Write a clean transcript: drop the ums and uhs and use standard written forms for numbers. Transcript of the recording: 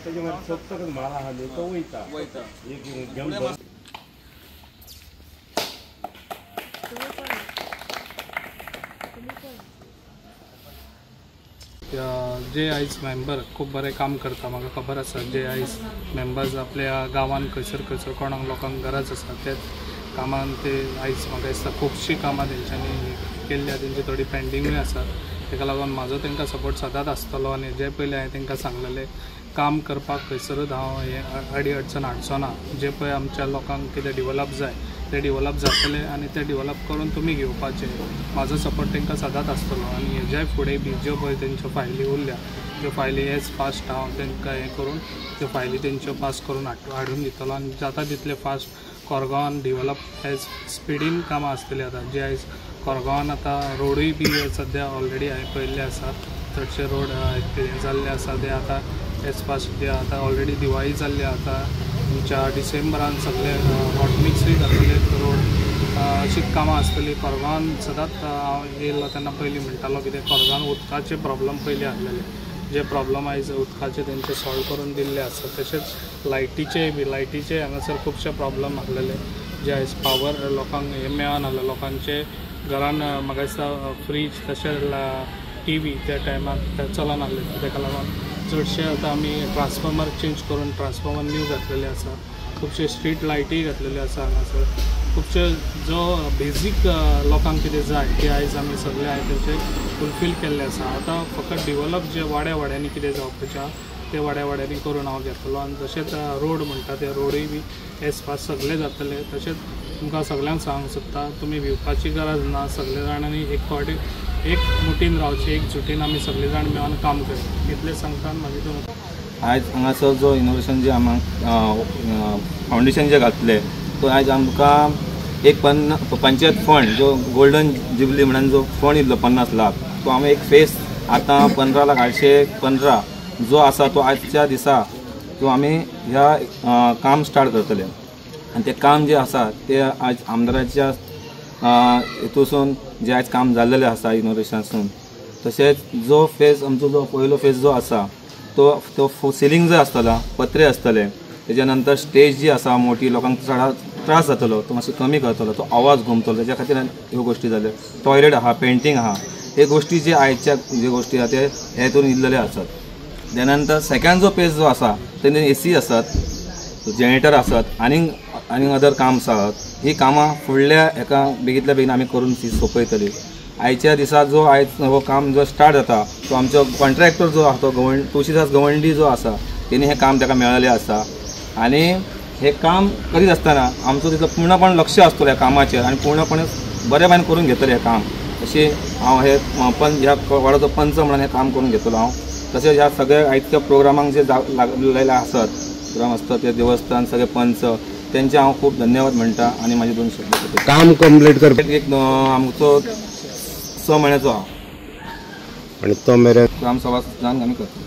तेजे मागीर सोंपतकच म्हाल आहा न्ही तो वयता एक घेवन. जे आयज मेंबर खूब बरें काम करता, म्हाका खबर आसा. जे आयज मेंबर्स आपल्या गांवांत खंयसर खंयसर कोणाक लोकांक गरज आसा तेच कामान ते आयज म्हाका दिसता खुबशीं कामां तेंच्यांनी केल्ली आसा, तेंची थोडी पेंडींगूय आसा. ताका लागून म्हाजो तांकां सपोर्ट सदांच आसतलो. आनी जे पयलीं हांवें तांकां सांगलेलें काम करपाक खंयसरूच हांव हें अडी अडचण हाडचो ना. जे पळय आमच्या लोकांक कितें डिवलप जाय ते डिवलप जातले आनी ते डिवलप करून तुमी घेवपाचे. म्हाजो सपोर्ट तांकां सदांच आसतलो. आनी हेज्याय फुडें बी ज्यो पळय तेंच्यो फायली उरल्या त्यो फायली एज फास्ट हांव तांकां हें करून त्यो फायली तेंच्यो पास करून हाडून दितलो. आनी जाता तितले फास्ट कोरगांवान डिवलप एज स्पिडीन कामां आसतलीं. आतां जे आयज कोरगांवान आतां रोडूय बी सद्या ऑलरेडी हांवें पळयल्ले आसा, चडशे रोड हें जाल्ले आसा ते आतां एज फास्ट ते आतां ऑलरेडी दिवाळी जाल्ली आतां तुमच्या डिसेंबरान सगळे हॉटमिक्सूय जातले रोड, अशीच कामां आसतलीं. कोरगांवान सदांच हांव येयलो तेन्ना पयलीं म्हणटालो कितें कोरगांवान उदकाचे प्रॉब्लम पयलीं आसलेले, जे प्रॉब्लम आयज उदकाचे तेंचे सॉल्व करून दिल्ले आसा. तशेंच लायटीचे बी लायटीचे हांगासर खुबशे प्रॉब्लम आसलेले, जे आयज पावर लोकांक हें मेळनासलें. लोकांचे घरान म्हाका दिसता फ्रीज तशेंच टी व्ही त्या टायमार चलनासले. ताका लागून चडशे आतां आमी ट्रान्सफॉर्मर चेंज करून ट्रान्सफॉर्मर न्यू घातलेले आसा. खुबशे स्ट्रीट लायटीय घातलेल्यो आसा हांगासर. खुबशे जो बेजीक लोकांक कितें जाय ते आयज आमी सगळे आयज तेंचे फुलफील केल्ले आसा. आतां फकत डिवलप जे वाड्या वाड्यांनी कितें जावपाचें आहा ते वाड्या वाड्यांनी करून हांव घेतलो. आनी तशेंच रोड म्हणटा ते रोडूय बी एज फास्ट सगळे जातले. तशेंच तुमकां सगळ्यांक सांगूंक सोदता तुमी भिवपाची गरज ना. सगळे जाणांनी एक फावटी एक मुठीन रावचे, एक जुटीन आमी सगळे जाण मेळून काम करया इतलें सांगता. मागीर तुमकां आयज हांगासर जो इनोवेशन जे आमकां फावंडेशन जे घातले तो आयज आमकां एक पंचायत फंड जो गोल्डन जुबली म्हणून जो फंड येयल्लो 50 लाख तो आमी एक फेस आतां 15,815 जो आसा तो आजच्या दिसा तो आमी ह्या काम स्टार्ट करतले. आनी तें काम जें आसा तें आज आमदाराच्या हितूसून जें आयज काम जाल्लेलें आसा इनोवेशनासून. तशेंच जो फेज आमचो जो पयलो फेज जो आसा तो तो सिलींग जो आसतलो, पत्रे आसतले, तेज्या नंतर स्टेज जी आसा मोठी लोकांक चड त्रास जातलो तो मातसो कमी करतलो, तो आवाज घुमतलो, तेज्या खातीर ह्यो गोश्टी जाल्यो. टॉयलेट आहा, पेंटींग आहा, हे गोश्टी जे आयच्या जे गोश्टी आहा ते हे हितून इल्लेले आसात. त्या नंतर सेकंड जो पेज जो आसा तेणे एसी आसात, जनरेटर आसात आनीक आनीक अदर काम आसात. ही कामां फुडल्या एका बेगींतल्या बेगीन आमी करून ती सोंपयतली. आयच्या दिसा जो आयज हो काम जो स्टार्ट जाता तो आमचो कॉन्ट्रॅक्टर जो आसा तो तुळशीदास गवंडी जो आसा तेणी हें काम ताका मेळिल्लें आसा. आनी हें काम करीत आसतना आमचो तितलो पूर्णपण लक्ष आसतलो ह्या कामाचेर आनी पूर्णपणे बऱ्या भायन करून घेतलें हें काम. अशें हांव हे ह्या वाडाचो पंच म्हणून हें काम करून घेतलो हांव. तशेंच ह्या सगळ्या आयच्या प्रोग्रामांक जे लागलेले आसत प्रोग्राम आसतात ते देवस्थान सगळे पंच तेंचे हांव खूब धन्यवाद म्हणटा. आनी म्हाजे 2 शब्द काम कंप्लीट कर एक आमचो 6 म्हयन्याचो आहा आनी तो मेरेन ग्रामसभा जावन आमी करता.